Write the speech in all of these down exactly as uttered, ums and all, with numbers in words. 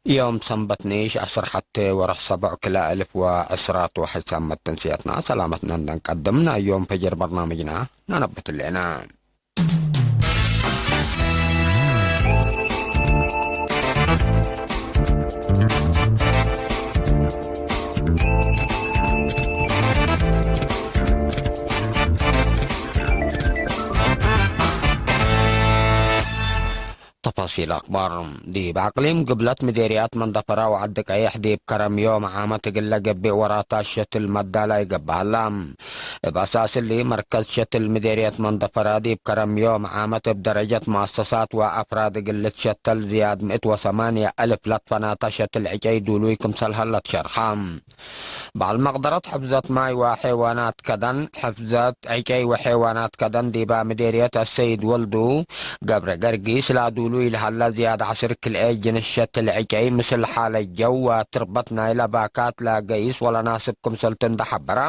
ዮም ሰንበት ኒሽ ዐስር ሐቴ ወርሕ ሰቦዕ ክልኤ አልፍ ወዕስራት ወሐይሳም መተንስያትና ሰላመትነ እንዴ እንቀድም ናይ ዮም ፈጅር በርናምጅና ነነብት ህሌነ። ተፋሲል አክባር። ዲብ አቅሊም ግብለት ምዴርያት መንደፈራ ወዐዲ ቀይሕ ዲብ ከረም ዮም ዓመት እግል ለገብእ ወራታት ሸትል መዳላይ ገብአ ሀላ። እብ አሳስ እሊ፣ መርከዝ ሸትል ምዴርየት መንደፈራ ዲብ ከረም ዮም ዓመት እብ ደረጀት መአሰሳት ወአፍራድ እግል ልትሸተል ዝያድ ምእት ወሰማንየ አልፍ ለትፈናተ ሸትል ዕጨይ ዱሉይ ክምሰል ሀለ ትሸርሐ። በዐል መቅደረት ሕፍዘት ማይ ወሐይዋናት ከደን፣ ሕፍዘት ዕጨይ ወሐይዋናት ከደን ዲባ ምዴርየት አሰይድ ወልዱ ገብረ ገርጊስ፣ ለዱሉይ ለሀለ ዝያድ ዐስር ክልኤ ጅንስ ሸትል ዕጨይ ምስል ሓለት ጀው ወትርበት ናይለ ባካት ለገይስ ወለናስብ ክምሰልቱ እንዴ ሐበረ፣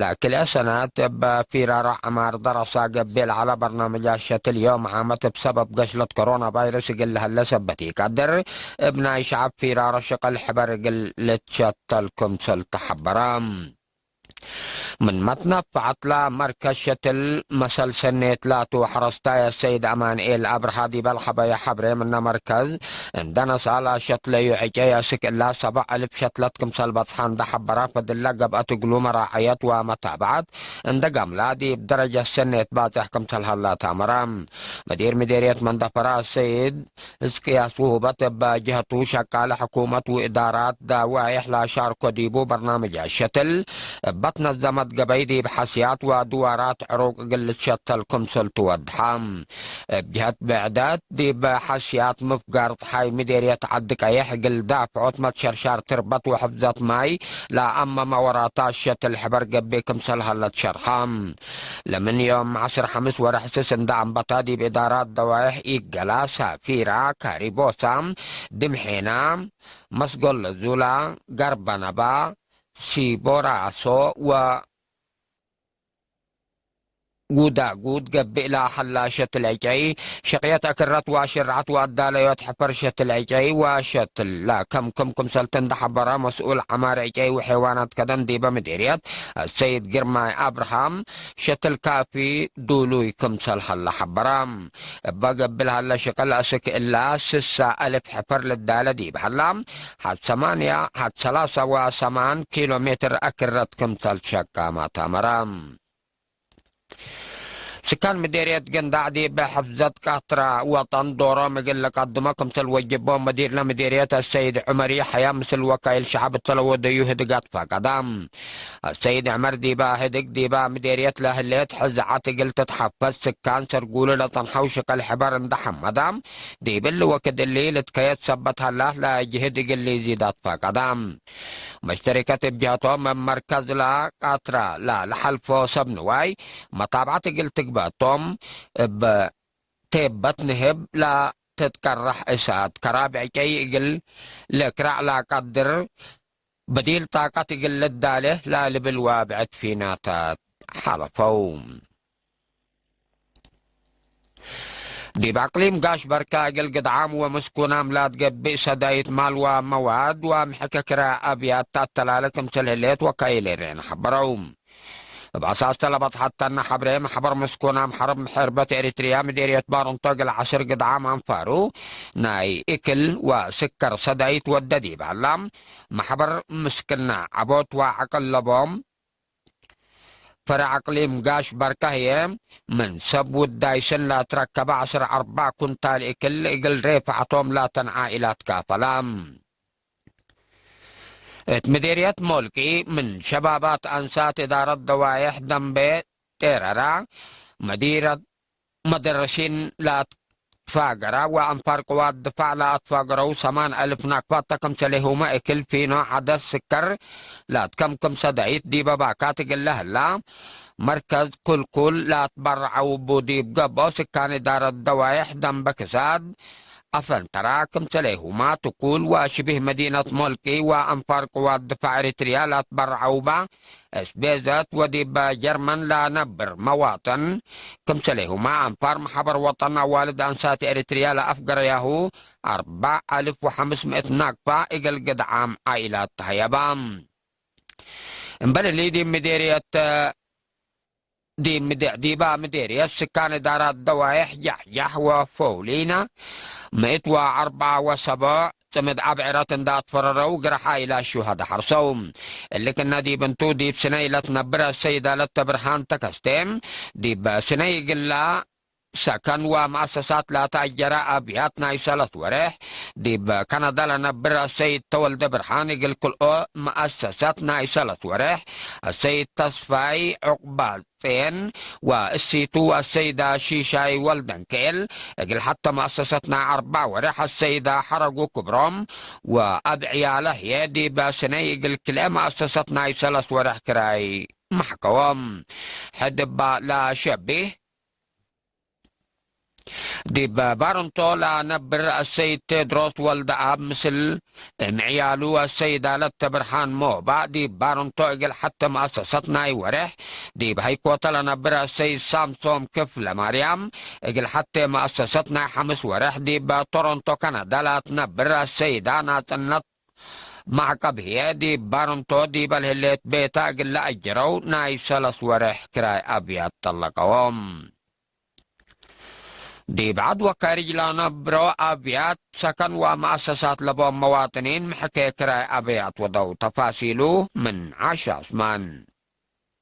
ለክልኤ ሰነት እብ ፊራሮ ዐማር ደረሳ ገብእ ለዐለ በርናምጃት ሸትል ዮም ዓመት እብ ሰበብ ገሽለት ኮሮና ቫይረስ እግል ለሀለ ሰበት ኢቀድር፣ እብ ናይ ሸዐብ ፊራሮ ሽቅል ሕበር እግል ልትሸተል ክምሰል ተሐበረ። ምን መትነፈዐት ለመርከዝ ሸትል መሰል ሰኔት ላቱ ሐረስታይ አሰይድ አማንኤል አብርሃ ዲበ ለሐበየ ሐብሬ፣ ምነ መርከዝ እንዴ ነስአ ለሸትለዩ ዕጨይ አስክ እላ ሰብዕ አልፍ ሸትለት ክምሰል በጽሐ እንዴ ሐበረ፣ ፈድለ ገብአት እግሉ መራዐየት ወመታብዐት እንዴ ገምላ ዲብ ደረጀት ሰኔት ባጽሕ ክምሰል ሀላ ተአመረ። መዲር ምዴርየት መንደፈራ አሰይድ ሕዝቅያስ ውሁበት እበ ጀህቱ፣ ሸቃለ ሕኩመት ወእዳራት ደዋይሕ ለአሻርኮ ዲቡ በርናምጅ አሸትል፣ እበ ትነዘመት ገበይ ዲብ ሐስያት ወድዋራት ዕሩቅ እግል ልትሸተል ክምሰል ትወድሐ። እብ ጀህት ብዕደት፣ ዲብ ሐስያት ምፍጋር ጸሓይ ምዴርየት ዐዲ ቀየሕ እግል ዳፍዖት መትሸርሻር ትርበት ወሕፍዘት ማይ ለአመመ ወራታት ሸትል ሕበር ገብእ ክምሰል ሀለ ትሸርሐ። ለምን ዮም ዐስር ሐምስ ወርሕ ስስ እንደ አንበታ ዲብ እዳራት ደዋይሕ ኢገላ፣ ሳፊራ፣ ካሪቦሳ፣ ድምሔና፣ መስጎል ዙላ፣ ገርበነባ፣ ሲቦራሶ ወጉዳጉድ ገብእ ለሀላ ሸትል ዕጨይ፣ ሸቅየት አክረት ወአሽርዐት ወአዳለዮት ሕፈር ሸትል ዕጨይ ወሸትል ለከምክም ክምሰልቱ እንደ ሐበረ መስኡል ዐማር ዕጨይ ወሐይዋናት ከደን ዲበ ምዴርየት አሰይድ ግርማይ አብርሃም፣ ሸትል ካፊ ዱሉይ ክምሰል ሀለ ሐበረ። እበ ገብእ ለሀለ ሽቅል አስክ እላ ስሳ አልፍ ሕፈር ልዳለ ዲብ ሀላ፣ ሐድ ሰማንያ፣ ሐድ ሰላሳ ወሰማን ኪሎ ሜትር አክረት ክምሰል ሸቃመ ተአመረ። ስካን ምዴርየት ገንዳዕ ዲብ ሕፍዘት ቃትራ ወጠን ዶሮም እግል ለቀድሞ ክምሰል ወጅቦም መዲርነ ምዴርየት አሰይድ ዑመር የሕያ ምስል ወካይል ሸዐብ እተ ለወደዩ ህድጋት ፈቀዳ። አሰይድ ዕመር ዲባ ህድግ ዲባ ምዴርየት ለህሌት ሕዝዓት እግል ትትሐፈዝ ስካን ሰርጉሉ ለጸንሐው ሽቅል ሕበር እንደ ሐመዳ፣ ዲብ እሊ ወክድ እሊ ልትከየድ ሰበት ሀላ ለጅህድ እግል ሊዚድ አትፈቀዳ። መሽተሪከት እብ ጀህቶም እብ መርከዝ ለቃትራ ለለሐልፎ ሰብ ንዋይ መታብዐት እግል ትግበእ ቶም፣ እብ ቴበት ንህብ ለትትቀረሕ እሳት ከራብ ዕጨይ እግል ልክራዕ ለቀድር በዲል ጣቀት እግል ልዳሌ ለልብል ዋብዕት ፊናታት ሐለፈው። ዲብ አቅሊም ጋሽ በርካ እግል ግድዓም ወምስኩናም ላትገብእ ሰዳይት ማል ወመዋድ ወምሕክክረ አብያት ተአተላለ ክምሰል ህሌት ወካይል ኤሬን ሐበረው። እብ አሳስ ለበጽሐተነ ሐብሬ፣ መሕበር ምስኩናም ሐርብ ሕርበት ኤሪትርያ ምዴርየት ባርንቶ እግል ዐስር ግድዓም አንፋሩ ናይ እክል ወስከር ሰዳይት ወደ ዲብ ሀላ፣ መሕበር ምስክና ዐቦት ወዐቅል ለቦም ፈረዕ አቅሊም ጋሽ በርካ ህዬ፣ ምን ሰብ ውዳይ ሰን ለትረከበ ዐስር አርበዕ ኩንታል እክል እግል ሬፈዕቶም ላተን ዓኢላት ካፈላ። እት ምዴርየት ሞልቂ፣ ምን ሸባባት አንሳት እዳረት ደዋየሕ ደንቤ ጤረራ፣ መዲረት መደረሲን ለአትፋገራ ወአንፋር ቅዋት ድፋዕ ለአትፋገረው ሰማን አልፍ ናክፋት ተከምሰሌሁመ እክል ፊኖ ዐደስ ስከር ለአትከምክም ሰዳይት ዲበ ባካት እግል ለህላ መርከዝ ኩልኩል ለአትበረዐው እቡ ዲብ ገብኦ ስካን እዳረት ደዋየሕ ደንበ ክሳድ አፈንተራ፣ ክምሰሌሁማ ትኩል ወሽቢህ መዲነት ሞልቂ ወአንፋር ቅዋት ድፋዕ ኤሪትርያ ለአትበረዐውባ እስቤዘት ወዲብ ጀርመን ለነብር መዋጥን፣ ክምሰሌሁማ አንፋር መሐበር ወጠን አዋልድ አንሳት ኤሪትርያ ለአፍገረያሁ አርበዕ አልፍ ወሐምስ ምእት ናቅፋ እግል ግድዓም ዓኢላት ተሀየባ። እምበል እሊ ዲብ ምዴርየት፣ ዲብ ምዴ-፣ ዲባ ምዴርየት ስካን እዳራት ደዋይሕ ጃሕጃሕ ወፎውሊና ምእት ወአርበዓ ወሰቦዕ ጽምድ አብዕረት እንዳ አትፈረረው ግርሓ ኢላሹ ሀደ ሐርሰው። እሊ ክነ ዲብ እንቱ ዲብ ስነ ኢለትነብረ ሰይድ አለተ ብርሃን ተከስቴ ዲብ ስነ እግላ ሰከን ወመአሰሳት ለአተአጀረ አብያት ናይ ሰለስ ወሬሕ፣ ዲብ ከነዳ ለነብር አሰይድ ተወልደ ብርሃን እግል ክልኦ መአሰሰት ናይ ሰለስ ወሬሕ፣ አሰይድ ተስፋይ ዑቅባጼን ወእሲቱ አሰይዳ ሺሻይ ወልደንክኤል፣ እግል ሐተ መአሰሰት ናይ አርበዕ ወሬሕ አሰይዳ ሐረጉ ክብሮም ወአብ ዕያለ ህዬ ዲብ ስነይ እግል ክልኤ መአሰሰት ናይ ሰለስ ወሬሕ ክራይ መሕከዎም። ሕድ እባ ለሸቢህ፣ ዲብ ባርንቶ ለነብር አሰይድ ቴድሮስ ወልደአብ ምስል እምዕያሉ አሰይድ አለተ ብርሃን ሞባእ፣ ዲብ ባርንቶ እግል ሐቴ መአሰሰት ናይ ወሬሕ፣ ዲብ ሀይኮተ ለነብር አሰይድ ሳምሶም ክፍለ ማርያም፣ እግል ሐቴ መአሰሰት ናይ ሐምስ ወሬሕ፣ ዲብ ቶሮንቶ ከነዳ ለትነብር አሰይዳ ናጽነት ማዕቀብ ህዬ፣ ዲብ ባርንቶ ዲበ ለህሌት ቤታ እግል ለአጀረው ናይ ሰለስ ወሬሕ ክራይ አብያት ጠለቀዎም። ዲብ ዐድ ወካርጅ ለነብሮ አብያት ሰከን ወመአሰሳት ለቦም መዋጥኒን ምሕኬ ክራይ አብያት ወደው። ተፋሲሉ ምን ዓሻ ዑስማን።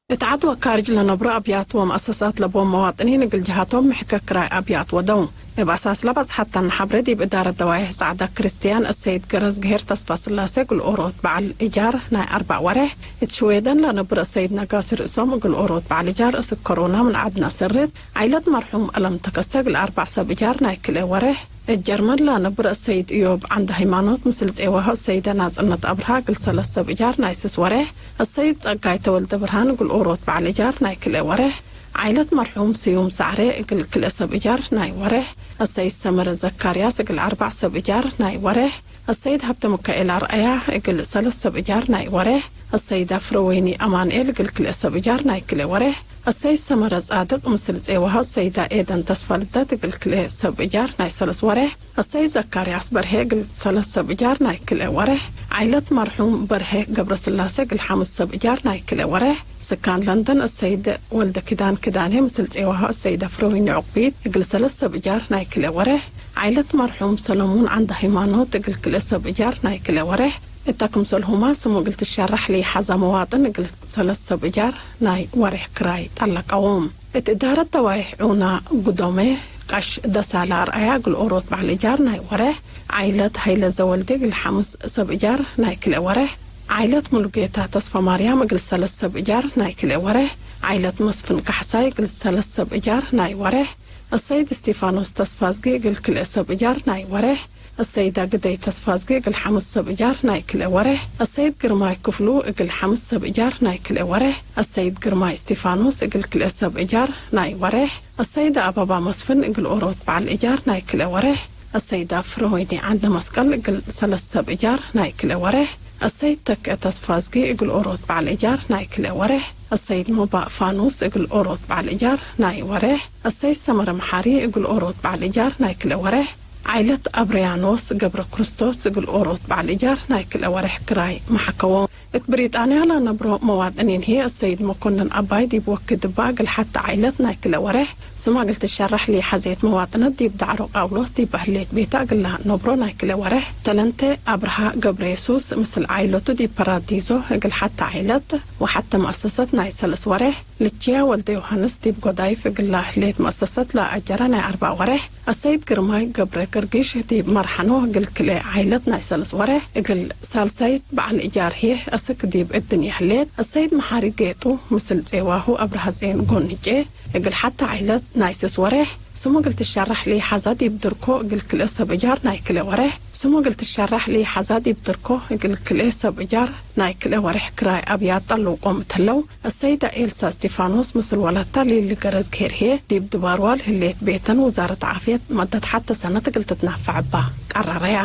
እት ዐድ ወካርጅ ለነብሮ አብያት ወመአሰሳት ለቦም መዋጥኒን እግል ጀሃቶም ምሕኬ ክራይ አብያት ወደው። እብ አሳስ ለበጽሐተን ሐብሬ ዲብ እዳረት ደዋይሕ ጸዕዳ ክርስትያን አሰይድ ገረዝግሄር ተስፋስላሴ እግል ኦሮት በዐል እጃር ናይ አርበዕ ወሬሕ፣ እት ሽዌደን ለነብር አሰይድ ነጋሲ ርእሶም እግል ኦሮት በዐል እጃር እስክ ኮሮና ምን ዐድነ አሰርት፣ ዓይለት መርሑም አለም ተከስተ እግል አርበዕ ሰብ እጃር ናይ ክልኤ ወሬሕ፣ እት ጀርመን ለነብር አሰይድ እዮብ ዐንደ ሃይማኖት ምስል ጼዋሁ አሰይደ ናጽነት አብርሃ እግል ሰለስ ሰብ እጃር ናይ ስስ ወሬሕ፣ አሰይድ ጸጋይ ተወልደ ብርሃን እግል ኦሮት በዐል እጃር ናይ ክልኤ ወሬሕ፣ ዓይለት መርሑም ስዩም ሳዕሬ እግል ክልኤ ሰብ እጃር ናይ ወሬሕ፣ አሰይድ ሰመረ ዘካርያስ እግል አርበዕ ሰብ እጃር ናይ ወሬሕ፣ አሰይድ ሀብተ ሚካኤል አርአያ እግል ሰለስ ሰብ እጃር ናይ ወሬሕ፣ አሰይድ አፍረወይኒ አማንኤል እግል ክልኤ ሰብ እጃር ናይ ክልኤ ወሬሕ፣ አሰይድ ሰመረ ጻድቅ ምስል ጼዋሁ አሰይዳ ኤደን ተስፋልደት እግል ክልኤ ሰብ እጃር ናይ ሰለስ ወሬሕ፣ አሰይድ ዘካርያስ በርሄ እግል ሰለስ ሰብ እጃር ናይ ክልኤ ወሬሕ፣ ዓይለት መርሑም በርሄ ገብረስላሴ እግል ሐምስ ሰብ እጃር ናይ ክልኤ ወሬሕ፣ ስካን ለንደን አሰይድ ወልደ ኪዳን ኪዳኔ ምስል ጼዋሁ አሰይድ አፍረወይኒ ዑቅቢት እግል ሰለስ ሰብ እጃር ናይ ክልኤ ወሬሕ፣ ዓይለት መርሑም ሰለሙን ዐንደ ሃይማኖት እግል ክልኤ ሰብ እጃር ናይ ክልኤ ወሬሕ፣ እተ ክምሰልሁመ ስሙ እግል ትሸረሕ ለኢሐዘ መዋጥን እግል ሰለስ ሰብ እጃር ናይ ወሬሕ ክራይ ጠለቀዎም። እት እዳረት ደዋይሕ ዑና ጉዶሜ፣ ቀሽ ደሳለ አርአያ እግል ኦሮት በዐል እጃር ናይ ወሬሕ፣ ዓይለት ሀይለ ዘወልዴ እግል ሐምስ ሰብ እጃር ናይ ክልኤ ወሬሕ፣ ዓይለት ሙሉጌታ ተስፋማርያም እግል ሰለስ ሰብ እጃር ናይ ክልኤ ወሬሕ፣ ዓይለት መስፍን ካሕሳይ እግል ሰለስ ሰብ እጃር ናይ ወሬሕ፣ አሰይድ እስቲፋኖስ ተስፋዝጊ እግል ክልኤ ሰብ እጃር ናይ ወሬሕ፣ አሰይዳ ግደይ ተስፋዝጊ እግል ሐምስ ሰብ እጃር ናይ ክልኤ ወሬሕ፣ አሰይድ ግርማይ ክፍሉ እግል ሐምስ ሰብ እጃር ናይ ክልኤ ወሬሕ፣ አሰይድ ግርማይ እስቲፋኖስ እግል ክልኤ ሰብ እጃር ናይ ወሬሕ፣ አሰይዳ አበባ መስፍን እግል ኦሮት በዐል እጃር ናይ ክልኤ ወሬሕ፣ አሰይዳ ፍረወይኒ ዐንደ መስቀል እግል ሰለስ ሰብ እጃር ናይ ክልኤ ወሬሕ፣ አሰይድ ተክአ ተስፋዝጊ እግል ኦሮት በዐል እጃር ናይ ክልኤ ወሬሕ፣ አሰይድ ሙባእ ፋኑስ እግል ኦሮት በዐል እጃር ናይ ወሬሕ፣ አሰይድ ሰመረ መሓሪ እግል ኦሮት በዐል እጃር ናይ ክልኤ ወሬሕ፣ ዓይለት አብርያኖስ ገብረ ክርስቶስ እግል ኦሮት በዐል እጃር ናይ ክልኤ ወሬሕ ክራይ መሐከዎ። እት ብሪጣንያ ለነብሮ መዋጥኒን ህዬ፣ አሰይድ መኮንን አባይ ዲብ ወክድ እባ እግል ሐተ ዓይለት ናይ ክልኤ ወሬሕ ስማ እግል ትሸረሕ ለኢሐዜት መዋጥነት ዲብ ዳዕሮ ቃውሎስ ዲብ በህሌት ቤታ እግል ለነብሮ ናይ ክልኤ ወሬሕ፣ ተለንቴ አብርሃ ገብረየሱስ ምስል ዓይለቱ ዲብ ፐራዲዞ እግል ሐተ ዓይለት ወሐተ መአሰሰት ናይ ሰለስ ወሬሕ፣ ልችያ ወልደ ዮሐንስ ዲብ ጎዳይፍ እግላ ህሌት መአሰሰት ለአጀረ ናይ አርበዕ ወሬሕ፣ አሰይድ ግርማይ ገብረ ገርጊሽ ዲብ መርሐኖ እግል ክልኤ ዓይለት ናይ ሰለስ ወሬሕ፣ እግል ሳልሳይት በዐል እጃር ህዬ አስክ ዲብ እድንየ ህሌት፣ አሰይድ መሓሪ ጌጡ ምስል ጼዋሁ አብርሃጼን ጎንጄ እግል ሐተ ዓይለት ናይ ስስ ወሬሕ፣ ስሙ እግል ትሸራሕ ለኢሐዛ ዲብ ድርኮ እግል ክልኤ ሰብ እጃር ናይ ክልኤ ወሬሕ፣ ስሙ እግል ትሸራሕ ለኢሐዛ ዲብ ድርኮ እግል ክልኤ ሰብ እጃር ናይ ክልኤ ወሬሕ ክራይ አብያት ጠልውቆም እት ህለው፣ አሰይደ ኤልሳ እስቲፋኖስ ምስል ወላታ ሊሊ ገረዝግሄር ህዬ ዲብ ድባርዋ ለህሌት ቤተን ውዛረት ዓፍየት መደት ሐቴ ሰነት እግል ትትናፈዕ እባ ቀረረያ።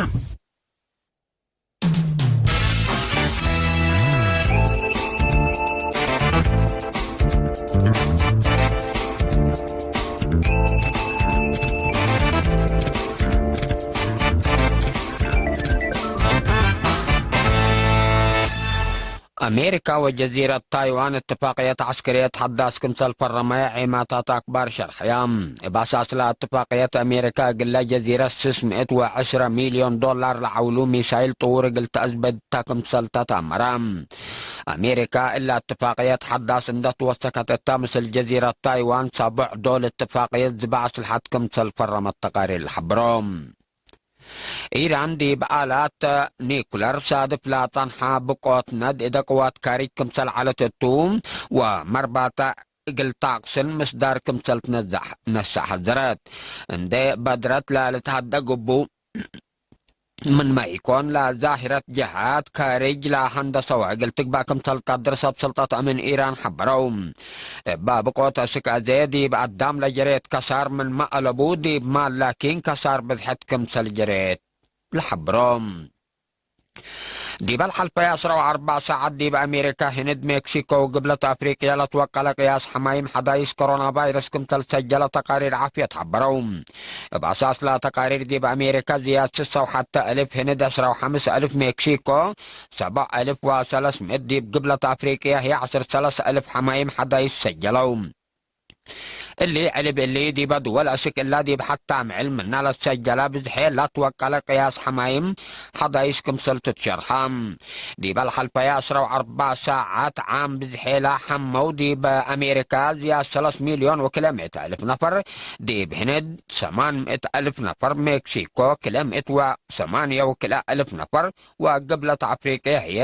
አሜሪካ ወጀዚረት ታይዋን እትፋቅየት ዐስክርየት ሐዳስ ክምሰል ፈረመየ ዔማታት አክባር ሸርሐያ። እብ አሳስለ እትፋቅየት፣ አሜሪካ እግለ ጀዚረት ስስ ምእት ወዕስረ ሚልዮን ዶላር ለዐውሉ ሚሳይል ጥውር እግል ተአዝበድ እተ ክምሰል ተአመረ። አሜሪካ እለ እትፋቅየት ሐዳስ እንደ ትወሰከት እተ፣ ምስል ጀዚረት ታይዋን ሳብዕ ዶል እትፋቅየት ዝብ አስልሐት ክምሰል ፈረመት ተቃሪር ለሐብሮ። ኢራን ዲብ አላት ኒኩለር ሳድፍ ላጸንሐ ብቆት ነድ እደ ቅዋት ካሪጅ ክምሰል ዐለት እቱ፣ ወመርባተ እግል ታቅስን ምስዳር ክምሰል ትነዛሕ ነሰእ ሐዘረት። እንዴ በድረት ለልትሀደግ እቡ፣ ምንመ ኢኮን ለዛሂረት ጀሃት ካሪጅ ለሀንደሰወ እግል ትግበእ ክምሰል ቀድር ሰብ ስልጠት አምን ኢራን ሐበረው። እበ ብቆት እስክ አዜ ዲብ አዳም ለጀሬት ከሳር ምንመ አለቡ፣ ዲብ ማል ላኪን ከሳር ብዝሐት ክምሰል ጀሬት ለሐብሮ። ዲበ ለሐልፈየ ዐስራ ወአርበዕ ሳዐት ዲብ አሜሪካ፣ ህንድ፣ ሜክሲኮ ወግብለት አፍሪቅያ ለትወቀለ ቅያስ ሐማይም ሐዳይስ ኮሮና ቫይረስ ክምሰል ሰጀለ ተቃሪር ዓፍየት ሐበረው። እብ አሳስ ለተቃሪር ዲብ አሜሪካ ዝያድ ስሰ ወሐተ እልፍ፣ ህንድ ዐስራ ወሐምስ እልፍ፣ ሜክሲኮ ሰብዕ እልፍ ወሰለስ ምእት፣ ዲብ ግብለት አፍሪቅያ ህይ ዐስር ሰለስ እልፍ ሐማይም ሐዳይስ ሰጀለው። እሊ ዕልብ እሊ ዲበ ድወል አስክ እላ ዲብ ሐታ ምዕል ምና ለትሰጀለ ብዝሔ ላትወቀለ ቅያስ ሐማይም ሐዳይስ ክምሰል ትትሸርሐ። ዲበ ለሐልፈየ ዐስራ ወአርበዕ ሳዐት ዓም ብዝሔ ለሐመው ዲብ አሜሪካ ዝያድ ሰለስ ሚልዮን ወክልኤ ምእት እልፍ ነፈር፣ ዲብ ህንድ ሰማን ምእት እልፍ ነፈር፣ ሜክሲኮ ክልኤ ምእት ወሰማንየ ወክልኤ እልፍ ነፈር ወግብለት አፍሪቅየ ህዬ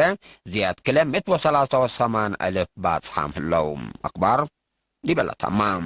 ዝያድ ክልኤ ምእት ወሰላሰ ወሰማን እልፍ ባጽሓም ህለው። አክባር ዲበ ለተማም።